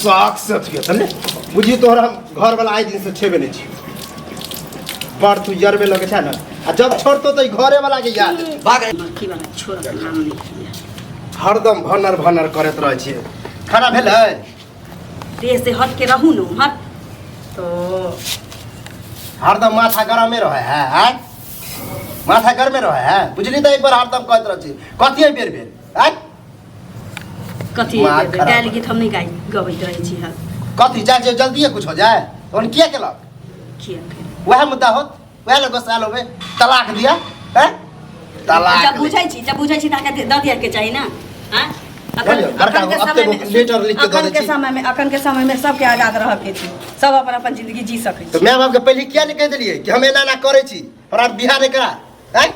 शौक से अथी हेतै ने। बुझी तोहर हम घर वाला आइ दिन से छेबे नहीं छी। बड़ तू जरबे लगे छै ने, आ जब छोड़तो तो ई घरे वाला के याद। भाग। मक्खी वाला छोड़ नाम नहीं। हरदम भनर भनर करैत रहै छियै। खाना भेलै? देह से हट के रहू न उम्हर तो। हरदम माथा गरमे रहे है, आँय? माथा गरमे रहे है बुझली। तऽ एक बार हरदम कहैत रहै छी कथी है बेर बेर, आँय? कथी? दिमाग खराब। गायल गीत हम नहीं गाय गबैत रहै छी हँ। कथी चाहे छै जल्दिए कुछ हो जाए तहन किया केलक? किया केलक? वएह मुद्दा होत, वएह लग गोसायल होबे, तलाक दिया हैं, तलाक। जब बुझै छी, जब बुझै छी तऽ अहाँके दऽ दिअ के चाही ने, आँय? बुझलियै, बड़का अखन के एते समय में- लेटर लिख के दऽ अखन दै के छी। समय में, अखन के समय में सबके आजाद रहऽ के छै, सब अपन अपन जिंदगी जी सकै तऽ छै। माय बाप के पहिले किया नहि कहि देलियै कि हम एना एना करै छी, हमरा बियाह नहि करा, आँय?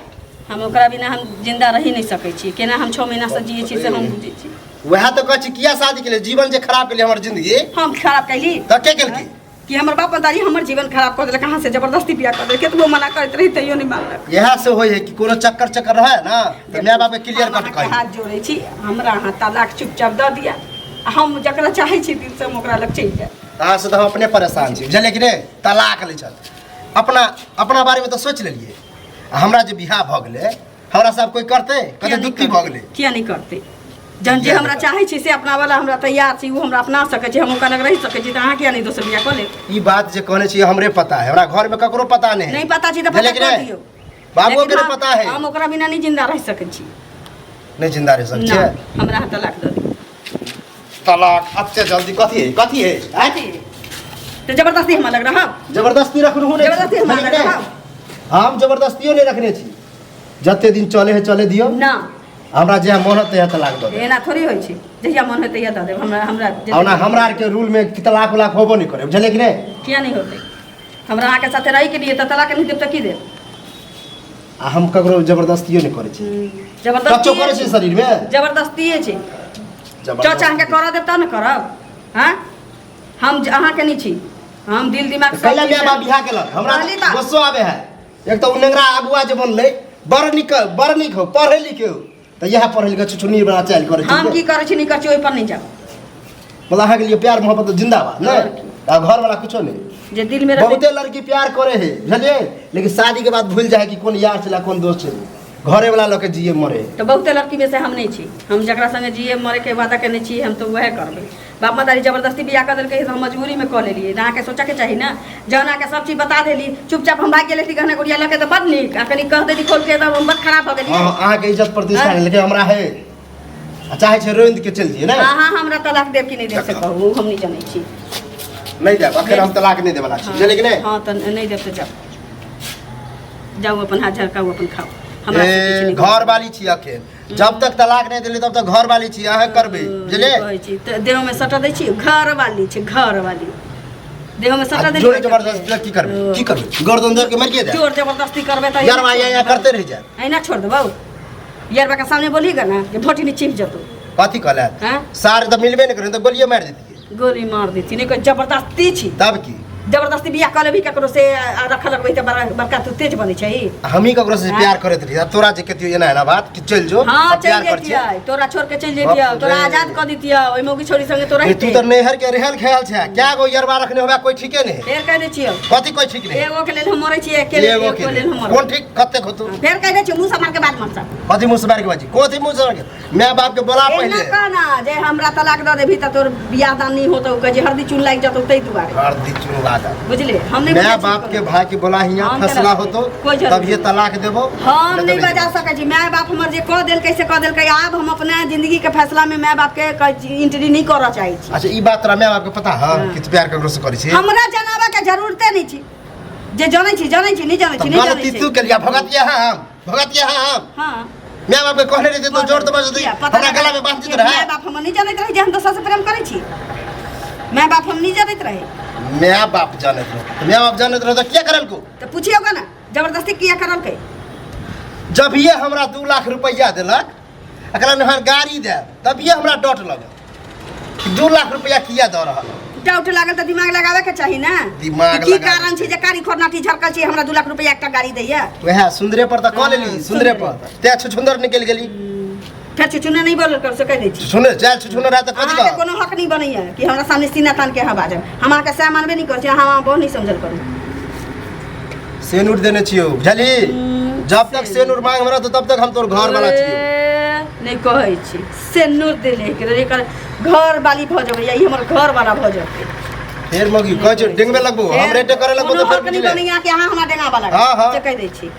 हम ओकरा बिना हम जिंदा रहि नहि सकै छी। केना हम 6 महीना से जियै छी से हम बुझै छी। वएह तऽ कहै छी, किया शादी केलियै? जीवन जे खराब केलियै हमर जिंदगी। हम खराब कैली? तऽ के केलकै? कि हमर बाप दादी हमर जीवन खराब कऽ देलक, अहाँ से जबरदस्ती बियाह कऽ देलक। केतबो मना करैत रही तैयो नहि मानलक। इएह से होइ है कि कोनो चक्कर चक्कर रहे ना तऽ माय बाप के क्लियर हम कट अहाँके कही। हाथ जोड़ै छी, हमरा अहाँ तलाक चुपचाप दऽ दिअ आ हम जकरा चाहै छी दिल से हम ओकरा लग चलि जायब। अहाँ से तऽ हम अपने परेशान छी, बुझलियै कि नहि? तलाक लै छल, अपना अपना बारेमे तऽ सोचि लेलियै, आ हमरा जे बियाह भऽ गेलै हमरा सब कोइ करतै? किया कते नहि दुत्ती भऽ करतै? गेलै। किया नहि करतै? जहन जे किया हमरा नहि? चाहै छै से अपना वाला हमरा तैयार छै, ओ हमरा अपना सकै छै, हम ओकरा लग रहि सकै छी, तऽ अहाँ किया नहि दोसर बियाह कऽ लेब? ई बात जे कहने छी हमरे पता है, हमरा घर में ककरो पता नहीं है। नहि पता छै तऽ पता बुझलियै कि कऽ नहि? दियौ। बाबुओ के लेकिन नहि पता है। हम ओकरा बिना नहि जिंदा रहि सकै छी। नहीं जिंदा रह सकै ना, छियै? हमरा अहाँ तलाक दऽ दियौ। तलाक अते जल्दी कथी है, कथी है, आँय? कथी? तऽ जबरदस्ती हमरा लग रहब? जबरदस्ती रखनहु नहि छी, जबरदस्ती हमरा लग बुझलियै कि नहि? रहब? हम जबरदस्तियो नहि रखने छी। जते दिन चले है चले दियौ। ना। हमरा जे मन होत तहिया तलाक दऽ देब। एना थोड़ी होइ छै, जहिया मन होय तहिया दऽ देब। हमरा हमरा आ ओना हमरा आरके रूल में तलाक उलाक होबो नहि करे, बुझलियै कि नहि? किया नहि होतै? हमरा अहाँके साथे रहैके लिए तऽ तलाक नहि देब तऽ की देब? आ हम ककरो जबरदस्तियो नहि करै छी। जबरदस्ती टचो करै छी शरीर में? जबरदस्तिए छै। टच अहाँके करऽ देब तब ने करब। हँ, हम अहाँके नहि छी, हम दिल दिमाग सब कैला चीज माय बाप बियाह केलक हमरा? कहली तऽ- गुस्सो आबे है। एक तऽ ओ नेंगरा अगुआ जे बनलै बड़ नीक, बड़ नीक हो, पढ़े लिखे हो, तऽ इएह पढ़े लिखे छुछुनी बना चालि करै छै। हम की करै छी नहि करै छी ओहि पर नहि जाउ। मतलब अहाँके लिए प्यार मोहब्बत तऽ जिंदाबाद और नहि की? आ घर वाला कुछो नहीं। जे दिल में रहतै। बहुते लड़की प्यार करे है बुझलियै, लेकिन शादी के बाद भूल जाए कि कोन यार छलै कोन दोस्त छलै, घरे वाला लऽ के जिए मरे। तऽ बहुते लड़की में से हम नहि छी। हम जकरा संगे जिए मरे के वादा केने छी हम तऽ वएह करबै। बाप मतारी जबरदस्ती बियाह कऽ देलकै तऽ हम मजबूरीमे कऽ लेलियै। तऽ अहाँके सोचऽके चाही ने, जहन अहाँके सब चीज बता देली, चुपचाप हम भागि गेल रहिती गहना गुड़िया लऽ के तऽ बड नीक, आ कनि कह देली खोल के तऽ हम बड खराब भऽ गेलियै। हाँ, अहाँके इज्जत प्रतिष्ठा हाँ? नहीं, लेकिन हमरा है आ चाहे छै रोइंद के चलि जइए ने। अहाँ हमरा तलाक देब कि नहि देब से कहू, हम नहि जनै छी। नहीं देब, अखन हम तलाक नहीं देवला छी, बुझलियै कि नहि? हँ, तऽ नहि देब तऽ जाउ, जाउ, अपन हाथ झरकाउ, अपन खाउ, हमरा से किछु ए, नहि। घर वाली छी अखन, जब तक तलाक नहीं देली तब तक घर वाली छी अहाँ, करबै बुझलियै? कहै छी तऽ देहमे सटा दै छी, घर वाली छै, घर वाली देहमे सटा आ दै। जोर जबरदस्ती की करबै, की करबै? गर्दन धर के मरिए जाए? जोर जबरदस्ती करबै तऽ यार या या करते रह जाए। एना छोड़ देबौ? यारबा के सामने बोलीगा ना जे भोटी चिप जतौ। कथी कहले? हाँ? सार तऽ मिलबे नहीं करे तऽ गोलिए मारि देतियै। गोली मार देती नहीं, कोई जबरदस्ती छी। तब की? जबरदस्ती बियाह कऽ लेबही ककरो से आ रखऽ लगबही तऽ बड़ा बड़का तू तेज बनै छै। हमही ककरो से हाँ? प्यार करैत रही आ तोरा जे कहितियौ एना एना बात कि चलि जो हाँ, आ चलि प्यार कर छियै। जैतियै, तोरा छोड़ के चलि जैतियै, बाप तोरा रे। आजाद कऽ दितियै, ओहि मौगी छोरी संगे तोरा ए, तू तऽ नैहर के रहल खेल छै, क्या गो यरबा रखने होबे कोई ठीके नहीं। फेर कहि दै छियौ। कथी कोई ठीक नहीं? एगो के लेल हम मरै छियै, एके लेल। एगो एगो के लेल हम मरबै। कोन ठीक कतेक होतौ? फेर कहि दै छियौ, मुँह सम्हार के बात मरसा। कथी मुँह से मारि के बाजी, कथी मुँह से मारि के? माय बाप के बोला एना पहिले। कहना जे हमरा तलाक दऽ देबही तऽ तोर बियाह दान नहि होतौ, कहै छै हरदी चून लागि जतौ, ताहि दुआरे। हरदी चून लागल। बुझले, हम नहि माय बुझै छी बाप के कोनो। भाई के बोला हियां, हम केना फैसला बुझबै? होतो कोई जरूरी तब ये नहीं। तलाक देबो। हम नहीं नहीं तो बजा सकै छी। माय बाप हमर जे कऽ देलकै से कऽ देलकै। आब हम अपना जिंदगी के फैसला में माय बाप के एंट्री नहीं करऽ चाहै छी। अच्छा, ई बात तोरा माय बाप के पता है हाँ। कि तू प्यार ककरो से करै छी? हमरा जनाबऽ के जरूरते नहीं छी। जे जनै छी जनै छी, नहीं जनै छी तब नहीं जनै गलती छी। तू केलिया, भगतिया हम, भगतिया हम। हाँ। माय बाप के कहने रहिते तो जोर जबरदस्ती किया? पता हमरा लगा- गला में बांध देत रहे। माय बाप हमर नहीं जनैत रहे जे हम दोसर से प्रेम करै छी। माय बाप हम नहीं जनैत रहे। माय बाप जानैत रहे, माय बाप जानैत रहे तो किया करल को? तऽ पुछियौ ने, जबरदस्ती किया करलकै? जब ये हमरा 2 लाख रुपया देलक, एकरा में हम गाड़ी देब, तभिए हमरा डट लगल, 2 लाख रुपया किया दऽ रहल। डाउट लागल तऽ दिमाग लगाबे के चाही ने। दिमाग कि की लगाबे। कारण छै जे कारी खोरनाटी झरकल छै हमरा 2 लाख रुपया एकटा गाड़ी दैया? वएह सुंदरे पर तऽ कऽ लेली। हाँ, सुंदरे पर ते छुछुंदर निकलि गेली। फेर छुछुने नहीं बोलल कर से कह दै छी। सुने जाय छुछुने रहा तऽ कथी अहाँके कह कोनो हक नहीं बनैया कि हमरा सामने सीना तान के अहाँ बाजब। हम अहाँके सएह मानबे नहीं करै छी, अहाँ हमरा बहुत नहीं समझल करू। सेनूर देने छियौ, बुझली? जब तक सेनूर मांग में रहतो तब तक हम तोर घर वाला छियौ। ए, नहीं कहै छी सेनूर देले के एकर घर वाली भऽ जेबै या ई हमर घर वाला भऽ जेतै। फेर मगी कहै छै डेंगबे लगबो, हम रेटे करे लगबो कोनो तऽ फेर हक नहीं बुझले। बनैया कि अहाँ हमरा डेंगाबऽ लागब। हाँ, हाँ। से कहि दै छी।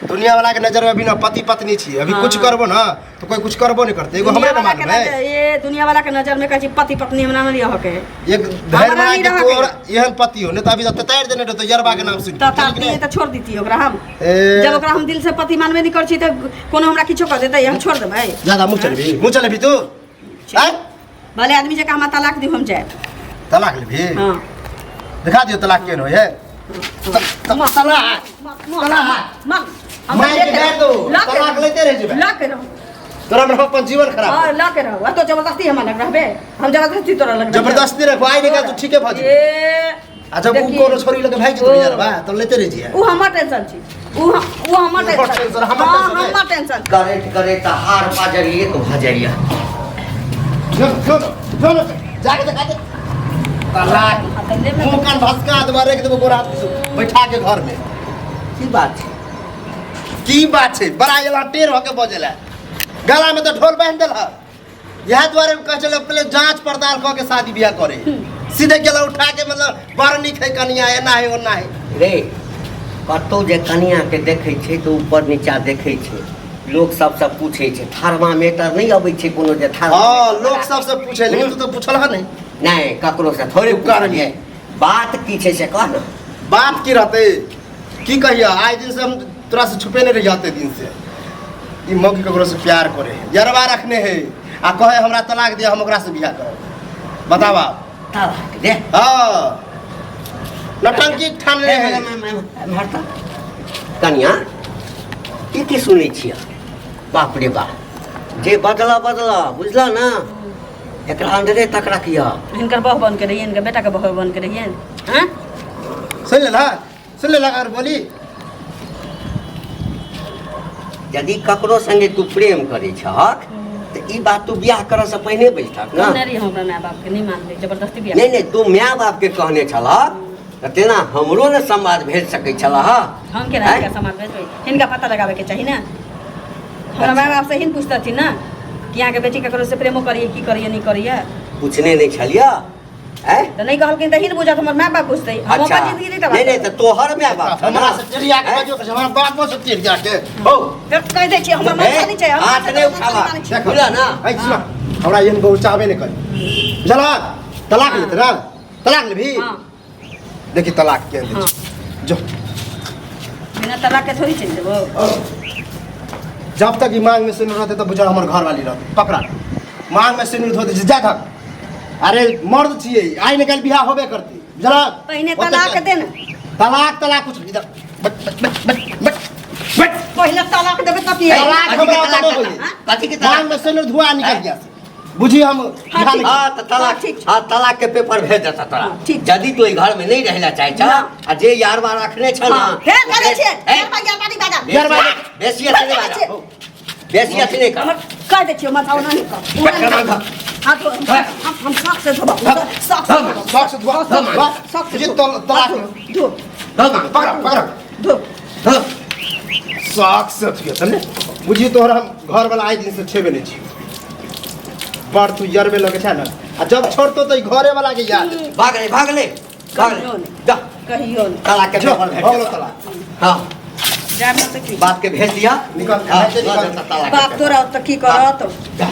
दुनिया वाला के नजर में अभी ना पति पत्नी छी, अभी हाँ। कुछ करबो ना तो कोई कुछ करबो नहीं करते। एगो हमरे दुनिया ना वाला के मालूम है। नजर, ये दुनिया वाला के नजर में कहै छी पति पत्नी हमरा नहीं हक है। एक धैर्य हमरा बना नहीं के रहके। तोर एहन पति हो, नहीं तो अभी तो तैर देने रहतो यरबा के नाम सुन। तऽ तार तऽ छोड़ देती ओकरा हम। ए। जब ओकरा हम दिल से पति मानबे नहीं करै छी तऽ कोनो हमरा किछो कह देतै हम छोड़ देबै। ज्यादा मुँह चलेबी, मुँह चलेबी तू? आँय? भले आदमी जकाँ हमरा तलाक दियौ हम जायब। तलाक लेबी? हाँ। दिखा दियौ तलाक केहन होइ है। तलाक तलाक मारि के गाड़ि दो, तलाक लेते रहि जेबै। लऽ के रहू। तोरा हमरा अपन जीवन खराब। हाँ, लऽ के रहू। आ तो जबरदस्ती हमरा लग रहबे, हम जबरदस्ती तोरा लग रहबे। जबरदस्ती रखो, आइ निकाल तू ठीके भऽ जेबी। ए, आ जब उ देखी। कोनो छोरी लगे भागि जेतौ यार बा, तब लेते रहि जइहे। उ हमर टेंशन छी, उ हमर तोहर टेंशन। टेंशन, हमर हाँ, टेंशन हमर टेंशन। करैत करैत हार पाजर एक भऽ जाइए। जो जो जो जाके देखा दे तलाक। मुंह कान भसका देबा, रख देबो गोरा हाथ से बैठा के घर में। की बात छै? की बात छै? बड़ा एला टेढ़ होके बजेला, गला में तो ढोल बांधि देलक। इएह दुआरे कहै छलै पहिले जांच पड़ताल कऽ के शादी बियाह करे। सीधे गेला उठा के, मतलब बड़ नीक है कनिया, एना है ओना है। रे कतौ जे कनिया के देखै छै तऽ ऊपर नीचा देखै छै, लोक सबसँ पूछै छै, थर्मामीटर नहि अबै छै कोनो जे थर्मामीटर। हाँ, लोक सबसँ पूछै, लेकिन तू तऽ पूछल हँ नहि। नहि, ककरो से थोड़े तू कर पूछलियै। बात की छै से कह ने। बात की रहतै, की कहिया, आइ दिन से हम तोरा से छुपे नहीं रहिया। ओते दिन से ई मौगी ककरो से प्यार करे है, यरवा रखने है, आ कहे हमरा तलाक दिया, हम ओकरा से बियाह करब। बतावा। तलाक दे? हाँ, नौटंकी ठानले है। कनिया, ई की सुनै छियै? बाप रे बाप, जे बदला बदला बुझल ना, एकरा अंदरे तक रखिया। हिनकर बहू बन के रहियन, हिनकर बेटा के बहू बन के रहियन। हाँ? सुन लेला, सुन लेला अगर बोली। यदि ककरो संगे तू प्रेम करै छहक तऽ ई बात तू बियाह करऽ से पहिने बैठक ना। कहने रही हमरा माय बाप के, नहीं मानले, जबरदस्ती बियाह। नहीं नहीं, तू my बाप के कहने छलह तऽ तेना हमरो ने समाद भेज सकै छलह। हम केना हिनका समाद भेजबै? हिनका पता लगाबे के चाही ना। हमरा माय बाप से हिन पूछतथिन ना कि अहाँके बेटी ककरो से प्रेमो करिए की करिए नहीं करिए। पूछने नहीं छलियै? आँय? तऽ नहीं कहलखिन तऽ हिन बुझत, हमर माय बाप पूछतै। हम अच्छा। अपन जिंदगी नहीं तबाह नहीं नहीं, करबै। तऽ तोहर my बाप छौ ना? हमरा से टेढ़िया के आँय? बाजो, हमरा बाप से टेढ़िया के। हो। फेर कहि दै छियै, हमर मनसा नहि छै, हम हाथ नहि उठाबा। मानै छियै। देखो। बुझल ना? ऐ सुन, हमरा एहन बहु चाहबे नहि करी, बुझल? तलाक लेते ना, तलाक लेबही? हाँ। देखी तलाक केहन दै छै। जो। बिना तलाक के थोड़ी चलि जेबो। जब तक ई मांग में सिंदूर रहते तब बुझल हमर घर वाली रहते। पकड़ा मांग में सिंदूर धो दे जा धक। अरे मर्द छियै, आइ ने काल्हि बियाह होबे करतै, बुझल? पहिने ओते तलाक दे ने। तलाक तलाक कुछ इधर but but but but but but. पहिले तलाक देबै तब की? तलाक कथी के हमरा तलाक ओतऽ देता? होइए। कथी के तलाक? मांग में सिंदूर धुआ निकल गया से। बुझी हम हाँ, बियाह ठीक। नहीं हाँ, तऽ तलाक, हाँ, ठीक छै। हाँ, तलाक के पेपर भेज देता तोरा। हाँ, ठीक। यदि तू एहि घर में नहीं रहला चाहे छ, ना। आ जे यार बार रखने छ ना, हाँ, फेर करै छियै। ए, यार बा, यार बा नहीं बाजा। बेसी बेसी अथी नहीं बाजा। बेसी अथी नहीं कर। हमर कह दै छियै, माथा ओना नहीं कर। ओना नहीं कर। हाथ धो, हम शौक से धोबा, शौक से धोबा। शौक से धोआ, धोआ। शौक से ये धो। तलाक। धो, पकड़ा, पकड़ा। धो। धो। शौक से धोइए, समझे? बुझी तोहर हम घर वाला आइ दिन से छेबे नहीं छी। बड़ तू यरबे लगे छै ना, आ जब छोड़तो तो ई घरे वाला के याद। भाग ले, भाग ले, भाग ले। कहियो नहीं। जा। कहियो नहीं। तलाक के जो, पेपर भेज हो गेलो देता। तलाक। हाँ। जायब ना तऽ की? बाप के भेज दिया। निकल, हाँ, निकल। तलाक के बाप पेपर। तोरा ओतऽ की करत? जा।